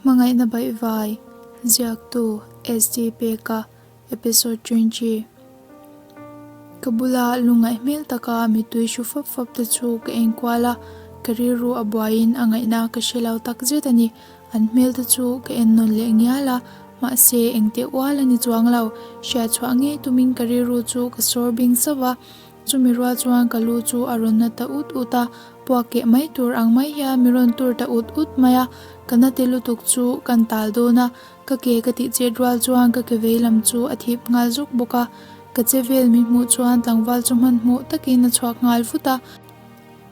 Hmangaihna Baihvai, Ziaktu, SD Peka, Episode 20. Ka bula lungngaih hmel taka mittui hru fap fap te chu ka enkual a, ka rilru a buaiin a ngaihna ka hre lo tak zet a ni. An hmel te chu ka en nawn leh ngial a, mahse engteh ual a ni chuang lo. Hriatchhuah ngei tumin ka rilru chu ka sawr bing sauh a, Chumi rual chuan ka lu chu a rawn na ta ut ut a, puak keh mai tur ang mai hian mi rawn tur ta ut ut mai a, ka na ti lutuk chu kan tal dawn a, ka ke ka tih chet rual chuan ka ke vei lam chu a thip nghal zuk bawk a, ka che vel min hmuh chuan tlangval chu hmanhmawh takin a chhuak nghal vut a.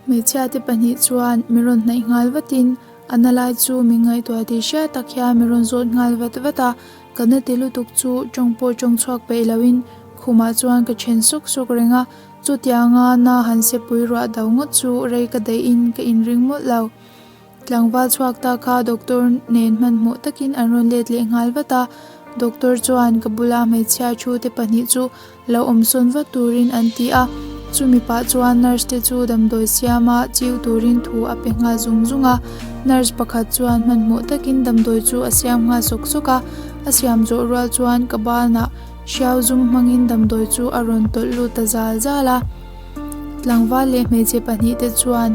Hmeichhia te pahnih chuan mi rawn hnaih nghal vatin a na lai chu min ngaihtuah tih hriat tak hian mi rawn zawt nghal vat vat a, Ka na ti lutuk chu tawng pawh tawng chhuak peih loin khumah chuan ka then sawk sawk reng a, chutianga na han sepui ruah do ngawt chu rei ka daih in ka inring mawlh lo. Tlangval chhuak ta kha doctor nen hmanhmawh takin an rawn let leh nghal vat a, doctor chuan ka bula hmeichhia thu te pahnih chu Lo awm sawn vat turin an ti a, chumi pah chuan nurse te chu damdawi siama chiu turin thu a pe nghal zung zung a. Nurse pakhat chuan hmanhmawh takin damdawi chu a siam nghal sawk sawk a, a siam zawh rual chuan ka banah hriau zum hmangin damdawi chu a rawn tawlh lut ta zal zal a. Tlangval leh hmeichhe pahnih te chuan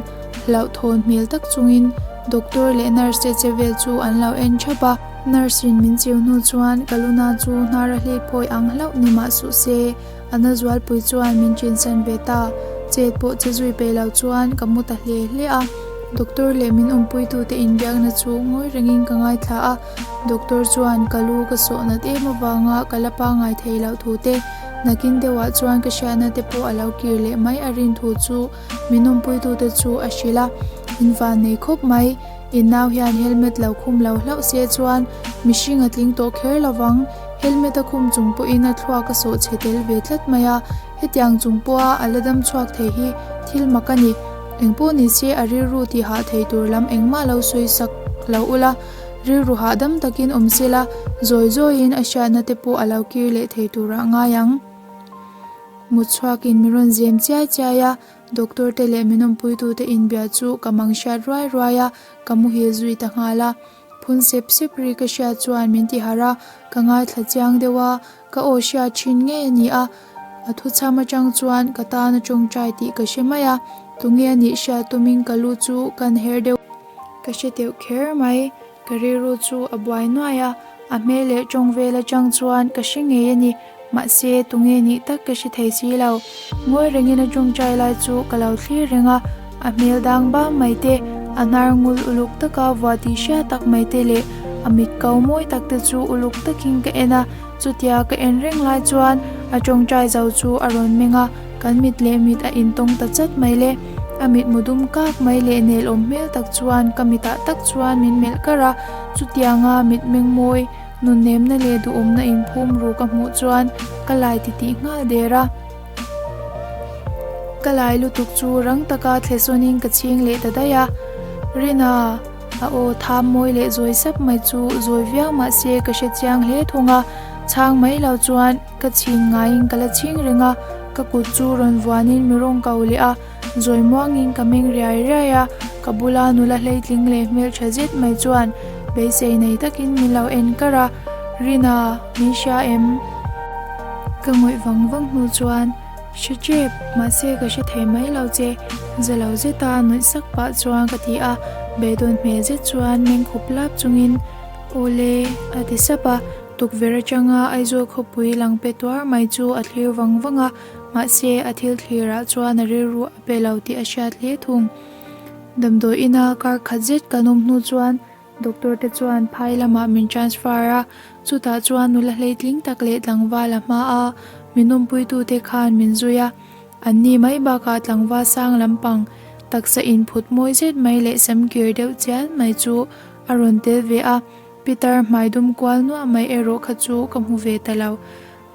hlauhthawn hmel tak chungin doctor leh nurse te che vel chu an lo en thap a. Nurse in min chiu hnu chuan ka luna chu hnar a hlip phawi ang hlauh ni mah suh se, a na zualpui chuan min chinsan ve ta. Chet pawh che zui peih lo chuan ka mu ta hle hle a. Doctor leh min awmpuitute inbiakna chu ngawi rengin ka ngaithla a. Doctor chuan ka lu ka sawh nat em avanga ka la pangngai thei loh thu te, nakin deuhah chuan ka hriatna te pawh a lo kir leh mai a rin thu chu min awmpuitute chu a hrilh a. Invan nei khawp mai. I nau hian helmet lo khum lo hlauh se chuan mihring a tling tawh kher lo vang. Helmet a khum chung pawhin a thluak a sawh chhe tel ve tlat mai a, hetiang chung pawha a la dam chhuak thei hi thil mak a ni. Engpawh ni se a rilru ti hah thei tur lam engmah lo sawi sak lo ula, rilru hahdam takin awm se la, zawi zawiin a hriatna te pawh a lo kir leh thei turah ngai ang. Mut chhuakin mi rawn zem chiai chiai a, Doctor te leh min awmpuitute inbia chu ka mang hriat ruai ruai a, ka muhil zui ta nghal a. Phun sep sep ri ka hriat chuan min ti harh a, ka ngaithla chiang deuh a, ka aw hriat thin ngei a ni a. A thuchham atang chuan ka tan a tawngtai tih ka hre mai a, tunge a nih hriat tumin ka lu chu kan her deuh. Ka hre teuh kher mai, Ka rilru chu a buai nuai a, a hmel leh tawng vel atang chuan ka hre ngei a ni. Mahse, tunge nih tak ka hre thei si lo. Ngawi rengin a tawngtai lai chu ka lo thlir reng a, a hmel dang bam mai te, a hnar ngul uluk taka vuah tih hriat tak mai te leh a mit ko mawi tak te chu uluk takin ka en a. Chutia ka en reng lai chuan a tawngtai zo chu a rawn meng a, kan mit leh mit a intawng ta chat mai le. A mitmu dum kak mai leh nelawm hmel tak chuan ka mitah tak chuan min melh kar a, chutianga mitmeng mawi, nunnemna leh duhawmna inphum ru ka hmuh chuan ka lai titih nghal der a. Ka lai lutuk chu rang taka thlesawnin ka chhing leh ta daih a, Rina! A aw tham mawi leh zawi sap mai chu zawi viau mah se ka hre chiang hle thung a, chhang mai lo chuan ka chhin ngaiin ka la chhing reng a, ka kut chu rawn vuanin mi rawn ko leh a, zawi muangin ka meng riai riai a, ka bula nula hleitling leh hmeltha zet mai chuan beisei nei takin min lo en kar a, Rina, min hria em? Ka ngawih vang vang hnu chuan. Hre tep, mahse ka hre thei mai lo che, za lo zeta nuih sak pah chuan ka ti a, beidawn hmel zet chuan meng khup lap chungin Awle a ti sap a, tukverh atanga Aizawl khawpui lang pe tuar mai chu a thlir vang vang a, mahse a thil thlirah chuan a rilru a pe lo tih a hriat hle thung. Damdawi ina kar khat zet kan awm hnu chuan Doctor te chuan phai lamah min transfer a, chutah chuan nula hleitling tak leh tlangval a hma a, min awmpuitute khan min zui a. An ni mai bakah tlangval sang lampang taksa inphut mawi zet mai leh sam kir deuh chial mai chu a rawn tel ve a, Peter hmai dum kual nuah mai erawh kha chu ka hmu ve ta lo.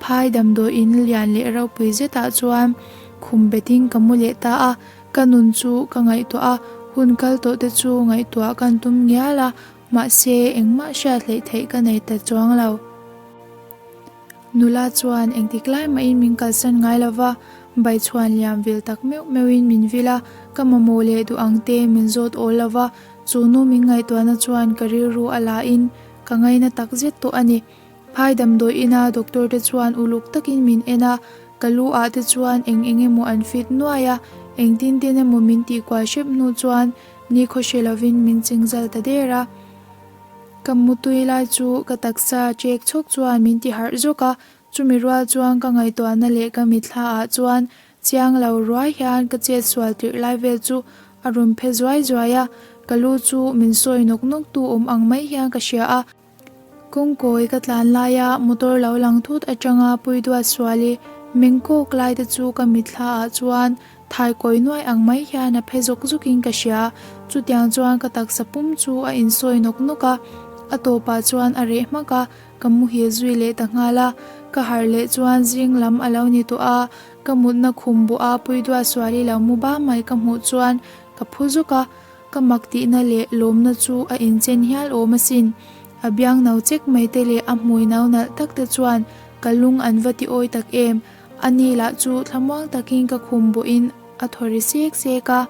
Phai damdawi in lian leh ropui zetah chuan khum betin ka mu leh ta a, Ka nun chu ka ngaihtuah a, hun kal tawh te chu ngaihtuah kan tum ngial a, mahse engmah hriat hleih theih ka nei ta chuang lo. Nula chuan engtik lai mahin min kalsan ngai lo va, baichhuan liam vil tak meuh meuhin min vil a, ka mamawh leh duh ang te min zawt awl lo va. Chu nu min ngaihtuahna chuan ka rilru a la in ka ngaina tak zet tawh a ni. Phai damdawi ina doctor te chuan uluk takin min en a, ka lu ah te chuan eng eng emaw an fit nuai a, engtin tin emaw min tih kual hrep hnu chuan nikhaw hre lovin min chingzal ta der a. Ka mutui lai chu ka taksa chek chhawk chuan min ti harh zawk a, chumi rual chuan ka ngaihtuahna leh ka mitthla ah chuan chiang lo ruai hian ka chet sual tirh lai vel chu a rawn phe zuai zuai a, ka lu chu min sawi nawk nawk tu awm ang mai hian ka hria a. Kawngkawi ka tlan laia motor lo lang thut atanga Puiduat suali meng kawk lai te chu ka mitthla ah chuan thaikawi nuai ang mai hian a phe zawk zawkin ka hria. Chutiang chuan ka taksa pum chu a insawi nawk nawk a, a tawpah chuan a reh hmak a, ka muhil zui leh ta nghal a. Ka harh leh chuan zing lam a lo ni tawh a, ka mutna khum bawh a Puiduat suali lo mu ba mai ka hmuh chuan ka phu zawk a. Ka mak tihna leh lawmna chu a inchen hial awm asin. A biang no chek mai te leh a hmui no nalh tak te chuan ka lung an va ti awi tak em. A ni lah chu thlamuang takin ka khum bawhin a thaw ri sek sek a.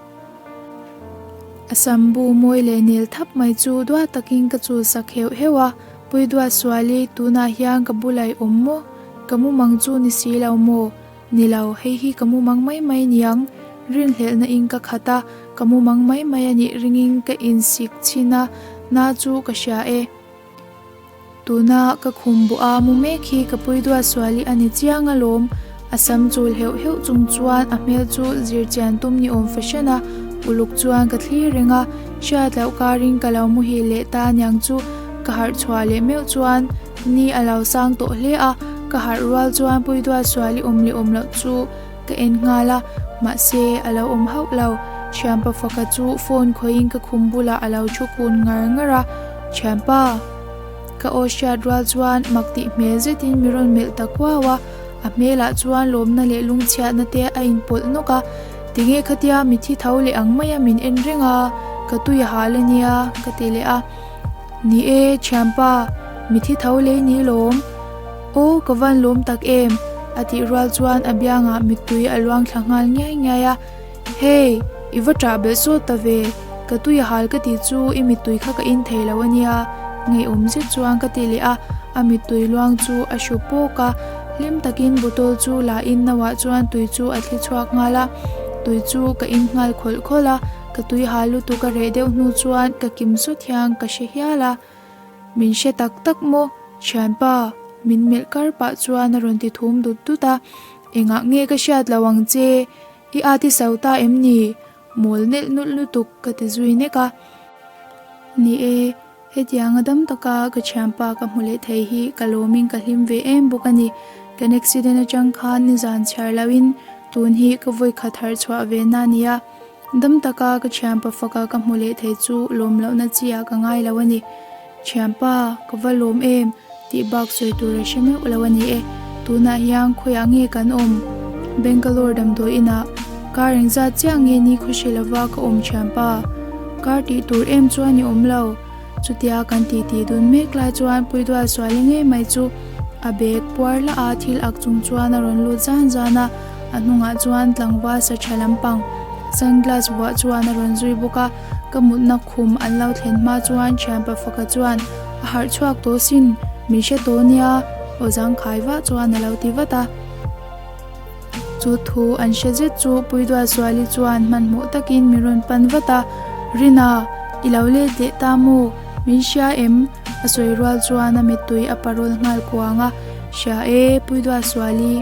A sambu mawi leh nel thap mai chu duat takin ka chul sak heuh heuh a. Pui duat suali tunah hian ka bulai awm maw? Ka mumang chu ni si lo maw? Ni lo, hei hi ka mumang mai mai niang. Rinhlelhna in ka khat a, ka mumang mai mai a nih ringin ka insik chhin a, na chu ka hria e. Tuna ka khum bawh a mu mek hi ka pui duat sual i a ni chiang alawm. A sam chul heuh heuh chung chuan a hmel chu zir chian tum ni awm fahran a, uluk chuan ka thlir reng a, hriat loh karin ka lo muhil leh ta niang chu ka harh chhuah leh meuh chuan Ni a lo sang tawh hle a, ka harh rual chuan Puiduat sual i awm leh awm loh chu ka en nghal a, mahse a lo awm hauh lo. Thianpa faka chu phone khawihin ka khum bulah a lo thu kun ngar ngar a, Thianpa! Ka aw hriat rual chuan mak tih hmel zetin mi rawn melh ta kuau a, a hmelah chuan lawmna leh lungchhiatna te a inpawlh nawk a, Tinge khatia mithi tho leh ang maia min en reng a, ka tui a hal ania ka ti leh a. Ni e, thianpa, mithi tho lei ni lawm. Aw, ka van lawm tak em? A tih rual chuan a biangah mittui a luang thla nghal ngiai ngiai a. Hey, i va ṭah belh sawt ta ve, ka tui a hal ka tih chu i mittui kha ka in thei lo a nia, ngeiawm zet chuan ka ti leh a, a mittui luang chu a hru pawk a, hlim takin bottle chu la in no ah chuan tui chu a thli chhuak nghal a, tui chu ka in nghal khawlh khawlh a. Ka tui hal lutuk a reh deuh hnu chuan ka kim sawt hian ka hre hial a, min hre tak tak maw thianpa? Min melh kar pah chuan a rawn ti thum dut dut a, engah nge ka hriat lo ang che? I at i so ta em ni? Mawl nelh nulh lutuk ka ti zui nek a. Ni e, Hetianga dam taka ka thianpa ka hmu leh thei hi ka lawmin ka hlim ve em bawk a ni. Kan accident atang khan nizan chhiar loin tun hi ka vawi khat harh chhuah ve na a nia. Dam taka ka thianpa faka ka hmu leh thei chu lawm lohna chi ah ka ngai lo a ni. Thianpa, ka va lawm em? Tih bak sawi tur a hre meuh lo a ni e. Tunah hian khawiah nge kan awm? Bangalore damdawi inah kar engzat chiah nge ni khawhri lova ka awm thianpa? Kar tih tur em chuan i awm lo. Chutia kan titi dun mek lai chuan Puidual suali ngei mai chu a bag puar lah a thil ak chung chuan a rawn lut zan zan a, a hnungah chuan tlangval sa tha lampang sunglass vuah chuan a rawn zui bawk a. Ka mutna khum an lo thlen hma chuan thianpa faka chuan a harh chhuak tawh sin, min hre tawh nia, aw zangkhai vah chuan a lo ti vat a. Chu thu an hre zet chu Puidualsuali chuan hmanhmawh takin min rawn pan vat a, Rina, i lo let leh ta maw? Min hria em? A sawi rual chuan a mittui a parawl nghal kuang a, Hria e, Puidualsuali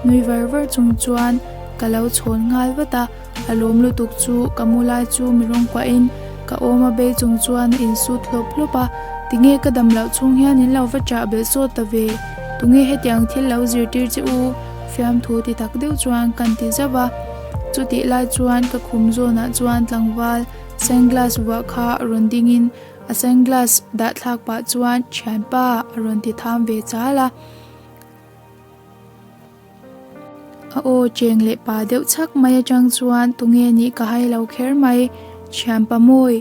nui var var chung chuan ka lo chhawn nghal vat a. A lawm lutuk chu ka mu lai chu mi rawng kuahin ka awm a bei chung chuan a insut hlawp hlawp a, tinge ka dam loh chhung hian in lo va chah belh sawt ta ve, tunge hetiang thil lo zirtir che u? Fiamthu ti tak deuh chuan kan ti zauh a, chutih lai chuan ka khum zawnah chuan tlangval sunglass vuah kha rawn dingin a sunglass dah thlak pah chuan thianpa a rawn ti tham ve chal a. A aw cheng leh pa deuh chhak mai atang chuan tunge nih ka hai lo kher mai, thianpa mawi,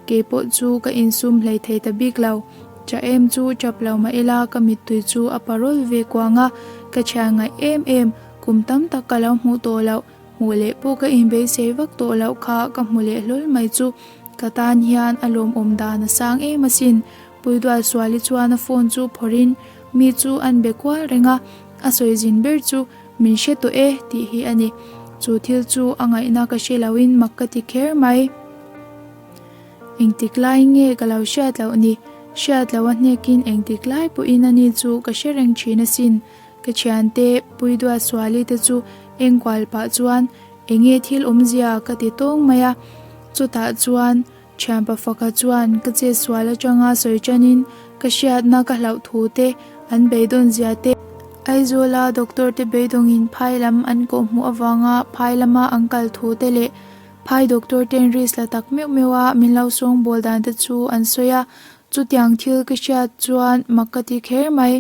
keipawh chu ka insum hlei thei ta bik lo. Cha em chu tap lo mah ila ka mittui chu a parawl ve kuang a, ka thian ngaih em em, kum tam tak ka lo hmuh tawh loh, hmuh leh pawh ka inbeisei vak tawh loh kha ka hmu leh hlawl mai chu. Ka tan hian a lawmawm dan a sang em asin. Puidualsuali chuan a phone chu phawrhin mi chu an be kual reng a, a sawi zin ber chu min hre tawh e tih hi a ni. Chu thil chu a ngaihna ka hre loin mak ka ti kher mai. Engtik lai nge ka lo hriat loh ni? Hriat loh a hnekin engtik lai pawhin ani chu ka hre reng thin asin. Ka thiante Puidualsuali te chu engkual pah chuan enge thil awmzia ka ti tawng mai a. Chutah chuan Thianpa Faka chuan ka chetsual atanga sawi tanin ka hriatna ka hlauh thu te, an beidawn zia te, Aizawla doctor te beidawngin phai lam an kawhhmuh avanga phai lama an kal thu te leh phai doctor ten risk la tak meuh meuh a min lo sawngbawl dan te chu an sawi a, chutiang thil ka hriat chuan mak ka ti kher mai.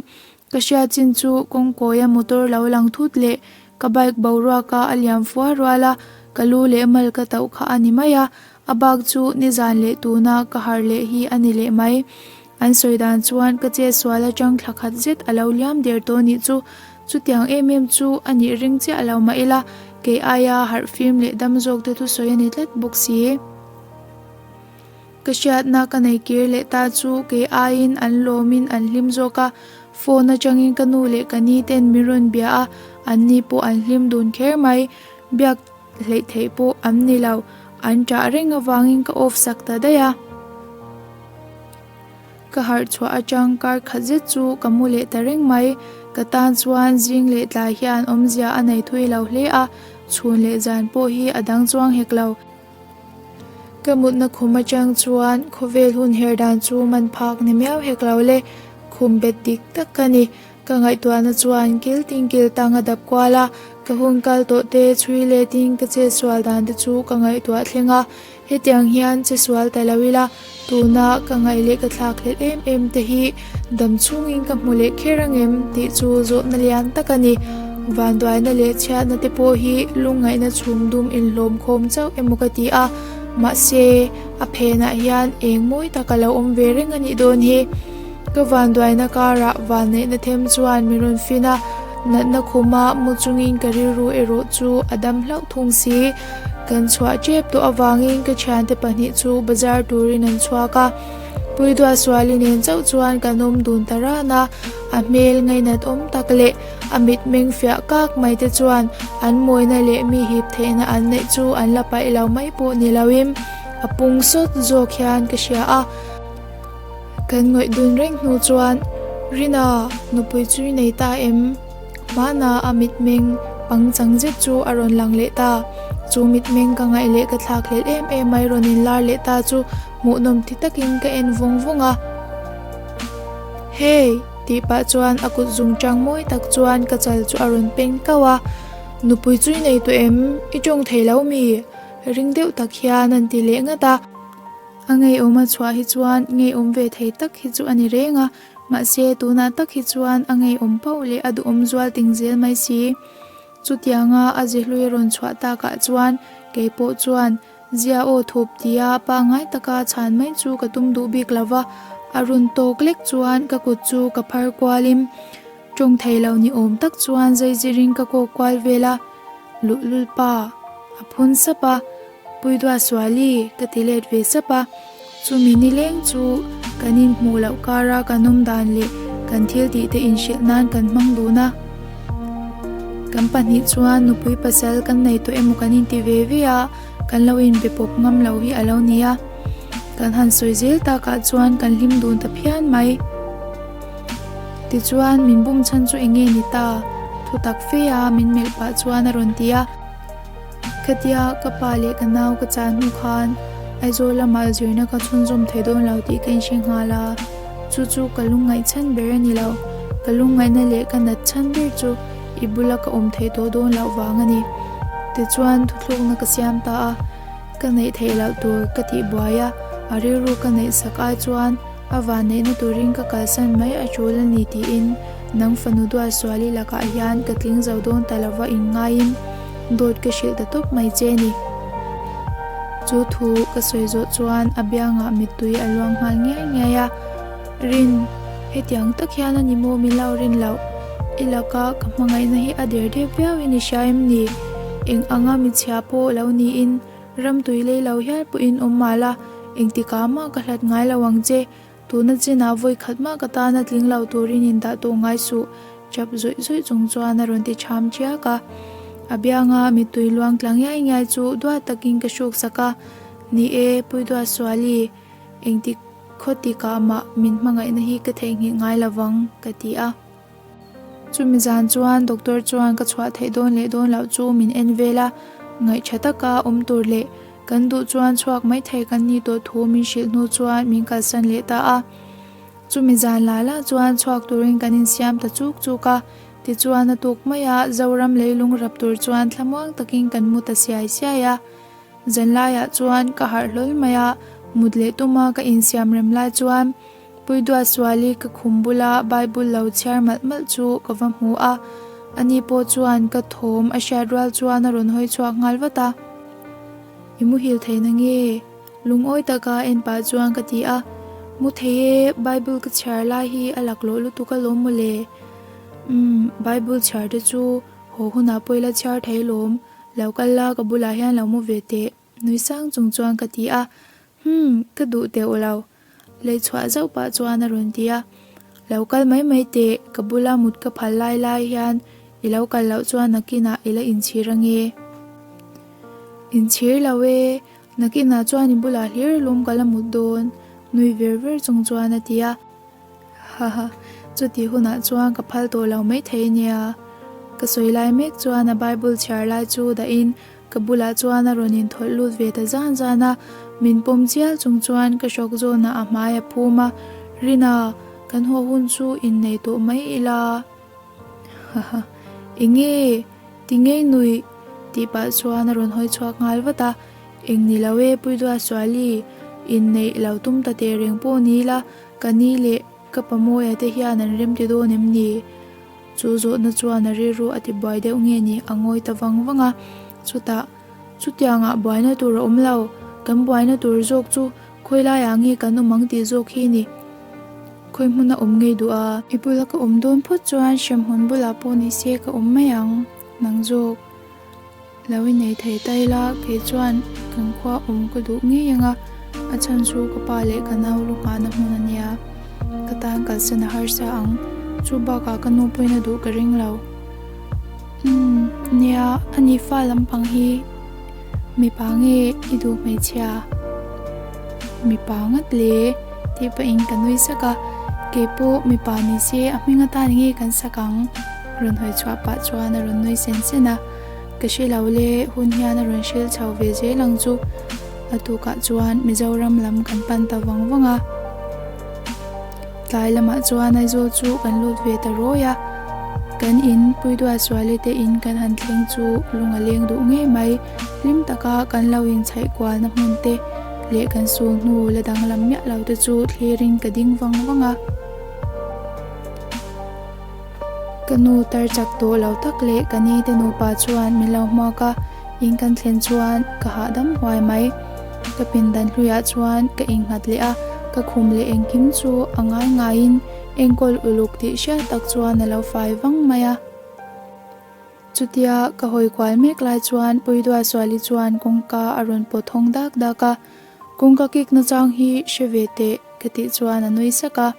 Ka hriat chin chu kawngkawia motor lo lang thut leh ka bike boruaka a liam fua rual a, ka lu leh mal ka tauh kha a ni mai a, A bak chu nizan leh tuna ka harh leh hi a ni leh mai. An sawi dan chuan ka che sual atang thla khat zet a lo liam der tawh nih chu. Chutiang em em chu a nih ring chiah lo mah ila, kei aia harh fim leh dam zawk te thusawi a ni tlat bawk si. Ka hriatna ka nei kir leh ta chu kei aiin an lawmin an hlim zawk a, phone atangin ka nu leh ka ni ten min rawn bia a, an ni pawh an hlim dun kher mai. Biak. Hleih theih pawh an ni lo, an ṭah reng avangin ka off sak ta daih a. Ka harh chhuah aṭang kar khat zet chu ka mu leh ta reng mai. Ka tan chuan zing leh tlai hian awmzia a nei thui lo hle a, chhun leh zan pawh hi a dang chuang hek lo. Ka mutna khum aṭang chuan khawvel hun her dan chu man phak ni miau hek lo le, khum bet dik tak ka ni. Ka ngaihtuahna chuan kil tin kil tang a dap kual a, ka hun kal tawh te chhui letin ka chetsual dan te chu ka ngaihtuah thleng a. Hetiang hian chesual ta lo ila, tuna ka ngaih leh ka thlak hlelh em em te hi dam chhungin ka hmu leh kher angem tih chu zawhna lian tak a ni. Vanduaina leh chhiatna te pawh hi lungngaihna chhum dum inhlawm khawm chauh emaw ka ti a, mahse a phenah hian eng mawi tak a lo awm ve reng a nih dawn hi. Ka vanduaina karah vanneihna them chuan min rawn fin a, natna khuma mu chungin ka rilru erawh chu a dam hlauh thung si. Kan chhuah tep tawh avangin ka thiante pahnih chu bazar turin an chhuak a, Puiduahsuali nen chauh chuan kan awm dun ta ran a, a hmel ngainat awm tak leh a mitmeng fiah kak mai te chuan an mawina leh mi hip theihna an neih chu an la paih lo mai pawh ni loin a pung sawt zawk hian ka hria a. Kan ngawih dun reng hnu chuan Rina nupui chu i nei ta em? Hmana a mitmeng pangchang zet chu a rawn lang leh ta. Chu mitmeng ka ngaih leh ka thlak hlelh em em mai rawn inlar leh ta chu hmuhnawm ti takin ka en vawng vawng a. Hey! tih pah chuan a kut zungchang mawi tak chuan ka chal chu a rawn peng kauh a. Nupui chu i nei tawh em? I tawng thei lo mi? Ring deuh tak hian an ti leh ngat a. A ngeiawm a chhuah hi chuan ngeiawm ve thei tak hi chu a ni reng a, mahse tunah tak hi chuan a ngeiawm pauh leh a duhawm zual ting zel mai si. Chutianga a zihlui a rawn chhuah takah chuan kei pawh chuan zia aw thup tia pangngai taka chhan mai chu ka tum duh bik lo va, a run tawk lek chuan ka kut chu ka phar kualim tawng thei lo ni awm tak chuan zaizirin ka kawk kual vel a, luhlul pa a phun sap a. Puidua Suali ka ti let ve sap a, chumi nileng chu kan inhmuh loh kara kan awm dan leh kan thil tih te inhrilh nan kan hmang dun a. Kan pahnih chuan nupui pasal kan nei tawh emaw kan inti ve ve a, kan lo inbe pawp ngam lo hi a lo ni a. Kan han sawi zel takah chuan kan hlim dun ta phian mai. Tichuan min bum chhan chu eng nge ni ta? Thutak fe a min melh pah chuan a rawn ti a. Khatia ka pa leh ka nau ka chah hnu khan Aizawl lamah zirna ka chhunzawm thei dawn lo tih ka inhre nghal a, chu chu ka lungngaih chhan ber a ni lo. Ka lungngaihna leh ka nat chhan ber chu i bula ka awm theih tawh dawn loh vang a ni. Tichuan thuthlukna ka siam ta a, ka neih theih loh tur ka tih buai a, a rilru ka neih sak ai chuan a vanneihna turin ka kalsan mai a tul a ni tiin nang fanu duatsuali lakah hian ka tling zo dawn ta lova inngaiin Dawt ka hrilh ta tawp mai che ni. Chu thu ka sawi zawh chuan a biangah mittui a luang nghal ngiai ngiai a. Rin, hetiang tak hian a ni maw min lo rin loh? I laka ka hmangaihna hi a der dep viauin i hria em ni? Eng anga michhia pawh lo niin ram tui lei lo hial pawhin awm mah la. Engtikah mah ka hlat ngai lo ang che. Tuna chinah vawi khat mah ka tana tling lo turin indah tawh ngai suh, chap zawih zawih chung chuan a rawn ti cham chiak a. A bianga mittui luang tla ngiai ngiai chu duat takin ka hruk sak a, Ni e, Puiduasuali, engtik khaw tikah mah min hmangaihna hi ka theihnghilh ngai lo vang, ka ti a. Chumi zan chuan doctor chuan ka chhuah theih dawn leh dawn loh chu min en vel a, ngaihṭha taka awm tur leh kan duh chuan chhuak mai thei kan nih tawh thu min hrilh hnu chuan min kalsan leh ta a. Chumi zan lah lah chuan chhuak turin kan insiam ta chuk chuk a, tichuan a tuk maia Zoram leilung rap tur chuan thlamuang takin kan mu ta siai siai a. Zanlaiah chuan ka harh hlawl mai a, mut leh tuma ka insiam rem lai chuan Puiduasuali ka khum bula Bible lo chhiar malh malh chu ka va hmu a, ani pawh chuan ka thawm a hriat rual chuan a rawn hawi chhuak nghal vat a. I muhil thei na nge? Lungawi taka en pah chuan ka ti a, Mu thei e, Bible ka chhiar lai hi a laklawh lutuk alawm mawle. Umm, Bible chhiar te chu haw hunah pawh ila chhiar thei lawm, Lo kal la, ka bulah hian lo mu ve teh, nui sang chung chuan ka ti a. Hum, ka duh teuh lo, lei chhuah zauh pah chuan a rawn ti a. Lo kal mai mai teh, ka bula mut ka phal lai lai hian i lo kal loh chuan nakinah i la inchhir ange. Inchhir lo e, nakinah chuan i bulah hlir lum ka la mut dawn, nui ver ver chung chuan a ti a. Haha, chutih hunah chuan ka phal tawh lo maithei nia. Ka sawi lai mek chuan a Bible chhiar lai chu dahin ka bulah chuan a rawn inthawlh lut ve ta zan zan a, min pawm chial chung chuan ka hrawk zawnah a hmai a phum a, Rina, kan haw hun chu innei tawh mai ila. Haha, enge? Ti ngei nuih? Tih pah chuan a rawn hawi chhuak nghal vat a, Eng ni lo e, Puiduasuali, inneih lo tum ta teh reng pawh ni ila, Ka ni leh ka pamawia te hian an rem ti dawn em ni? Chu zawhna chuan a rilru a ti buai deuh nge ni a ngawi ta vang vang a. Chutah, chutiangah buaina tur a awm lo, kan buaina tur zawk chu khawi laiah nge kan awm ang tih zawk hi ni. Khawi hmuna awm ngei duh a? I bula ka awm dawn phawt chuan hremhmun bulah pawh ni se ka awm mai ang, nang zawk. Lo innei thei ta ila, kei chuan kan khua awm ka duh ngei ang a, a chhan chu ka pa leh ka nau lu nghahna hmun a nia. Ka tan kalsan a harsa ang, chu bakah ka nu pawhin a duh ka ring lo. Umm, nia, a ni fa lampang hi mipa nge i duh hmeichhia? Mipa ngat le, tih pahin ka nui sak a, kei pawh mipa ni se a hming atan nge kan sak ang? Rawn hawi chhuah pah chuan a rawn nui sen sen a. Ka hre lo le, hun hian a rawn hrilh chho ve zel ang chu. A tukah chuan Mizoram lam kan pan ta vang vang a. Tlai lamah chuan Aizawl chu kan lut ve ta rawi a. Kan in Puiduasuali te in kan han thleng chu lung a leng duh ngei mai. Hlim taka kan lo inchhaih kualna hmun te leh kan sul hnu la danglam miah lo te chu thlirin ka ding vang vang a. Ka nu tar chak tawh lo tak leh ka ni te nupa chuan min lo hmuak a, in kan thlen chuan ka hahdam huai mai. Ka pindan hluiah chuan ka innghat leh a, ka khum leh engkim chu a ngai ngaiin enkawl uluk tih hriat tak chuan a lo fai vang mai a. Chutia ka hawi kual mek lai chuan Puiduasuali chuan kawngka a rawn pawt hawng dak dak a, Kawngka kik nachang hi hre ve teh ka tih chuan a nui sak a.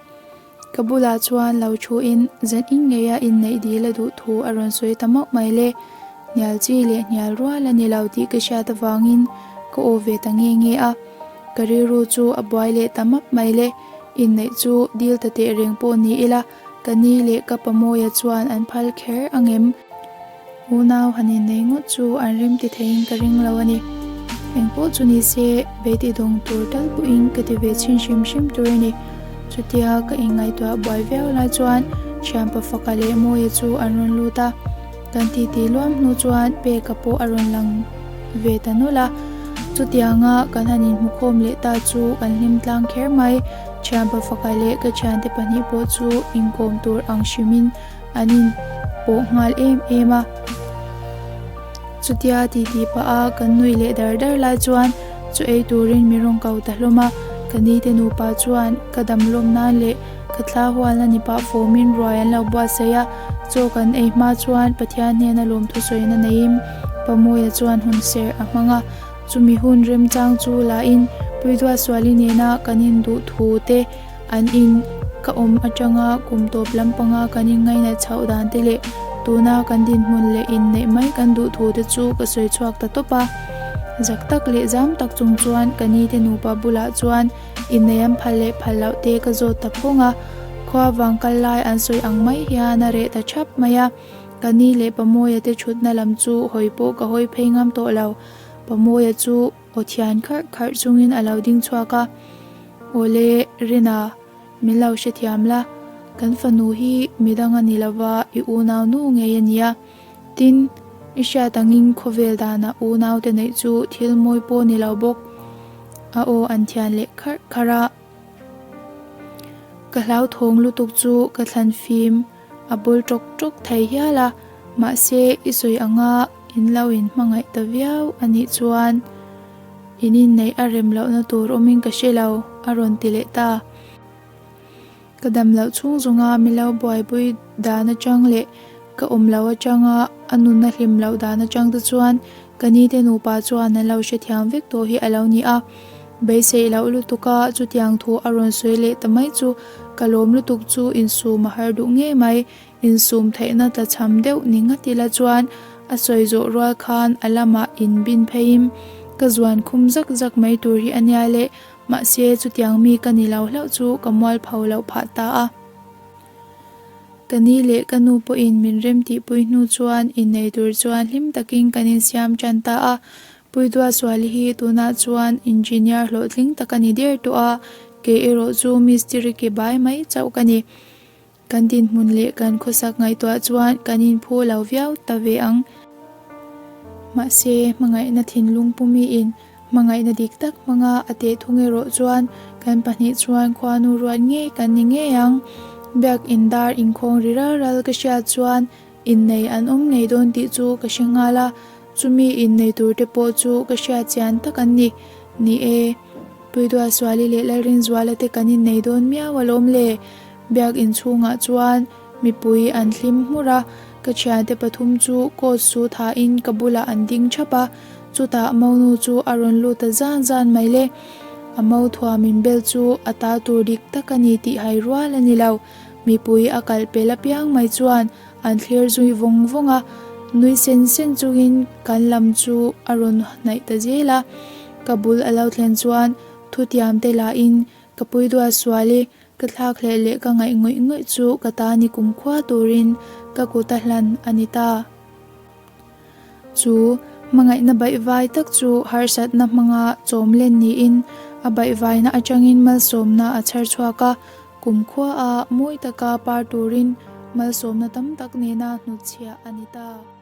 Ka bulah chuan lo thuin zan in ngeia inneih dil a duh thu a rawn sawi ta mauh mai le. Hnial chi leh hnial rual a ni lo tih ka hriat avangin ka aw ve ta nge nge a. Ka rilru chu a buai leh ta map mai le. Inneih chu dil ta teh reng pawh ni ila, ka ni leh ka pamawia chuan an phal kher angem? Unau han innei ngawt chu an rem ti theiin ka ring lo a ni. Engpawh chu ni se, beiti dawng tur tal pawhin ka ti ve chhin hrim hrim tur a ni. Chutia ka inngaihtuah buai viau lai chuan thianpa Faka leh Mawia chu an rawn lut a. Kan titi luam hnu chuan Peka pawh a rawn lang ve ta nawlh a. Chutianga kan han inhmukhawm leh ta chu kan hlim tlang kher mai. Thianpa Faka leh ka thiante pahnih pawh chu inkawm tur ang hrimin An in pawh nghal em em a. Chutia titi pah a kan nui leh dar dar lai chuan chaw ei turin mi rawn ko ta hlawm a. Ka ni te nupa chuan ka dam lawm nan leh ka thla hualna ni pah fawmin ruai an lo buatsaih a. Chaw kan ei hma chuan Pathian hnena lawmthu sawina neiin Pamawia chuan hun serh a hmang a. Chumi hun remchang chu lahin. Puiduasuali nena kan induh thu te, an in ka awm atanga kum tawp lampanga kan inngainat chhoh dan te leh tuna kan dinhmun leh inneih mai kan duh thu te chu ka sawi chhuak ta tawp a. Zak tak leh zam tak chung chuan ka ni te nupa bulah chuan inneih an phal leh phal loh te ka zawt ta phawng a. Khua vang kal lai an sawi ang mai hian a reh ta thap mai a. Ka ni leh Pamawia te thutna lam chu hawi pawh ka hawi phei ngam tawh lo. Pamawia chu aw thian kharh kharh chungin a lo ding chhuak a, Awle, Rina, min lo hrethiam la, kan fanu hi midang a ni lova i unau nu ngei a nia. Tin, i hriat angin khawvel danah unau te neih chu thil mawi pawh ni lo bawk. A aw an thian leh kharh kharh a. Ka hlauthawng lutuk chu ka thlan fim. A bul ṭawk ṭawk thei hial a, mahse i sawi anga in lo in hmangaih ta viau a nih chuan in inneih a rem lohna tur awmin ka hre lo, a rawn ti leh ta. Ka dam loh chhung zawnga mi lo buaipui dan atang leh ka awm loh atanga a nunna hlim loh dan atang te chuan Ka ni te nupa chuan an lo hrethiam vek tawh hi a lo ni a, beiseih loh lutuk a chutiang thu a rawn sawi leh ta mai chu ka lawm lutuk chu insum a har duh ngei mai. Insum theihna tlachham deuh ni ngat ila chuan a sawi zawh rual khan a lamah inbin pheiin ka zuan khum zak zak mai tur hi a nia le, mahse chutiang mi ka ni lo hlauh chu ka mualpho loh phah ta a. Ka ni leh ka nu pawhin min remtihpui hnu chuan innei tur chuan hlim takin kan insiam tan ta a. Puiduasuali hi tunah chuan engineer hlawhtling tak a ni der tawh a, kei erawh chu mistiri ke bai mai chauh ka ni. Kan dinhmun leh kan khawsak ngaihtuah chuan kan inphu lo viau ta ve ang. Mahse, hmangaihna thinlung pumiin Hmangaihna dik tak hmanga a teh thung erawh chuan kan pahnih chuan khuanu ruat ngei kan ni ngei ang. Biakin dar inkhawng ri ral ral ka hriat chuan innei an awm ngei dawn tih chu ka hre nghal a, chumi innei tur te pawh chu ka hriat chian tak an ni. Ni e, Puiduasuali leh Lalrinzuala te kan innei dawn miau alawm le. Biakin chhungah chuan mipui an hlim hmur a, ka thiante pathum chu coat suit hain ka bulah an ding thap a, Chutah monu chu a rawn lut ta zan zan mai le. A mo thuam in bel chu a ta tur dik tak a ni tih hai rual a ni lo. Mipui a kalh pel apiang mai chuan an thlir zui vawng vawng a, nui sen sen chungin kan lam chu a rawn hnaih ta zel a. Ka bul a lo thlen chuan thutiam te lahin ka pui duat sual i, ka thlak hleh leh ka ngaih ngawih ngawih chu ka ta ni kumkhua turin ka kut a hlan a ni ta. Chu hmangaihna baihvai tak chu harsatna hmanga chawm len niin a baihvaina atangin malsawmna a chhar chhuak a, kumkhua a mawi taka par turin malsawmna tam tak nena hnutchhiah a ni ta.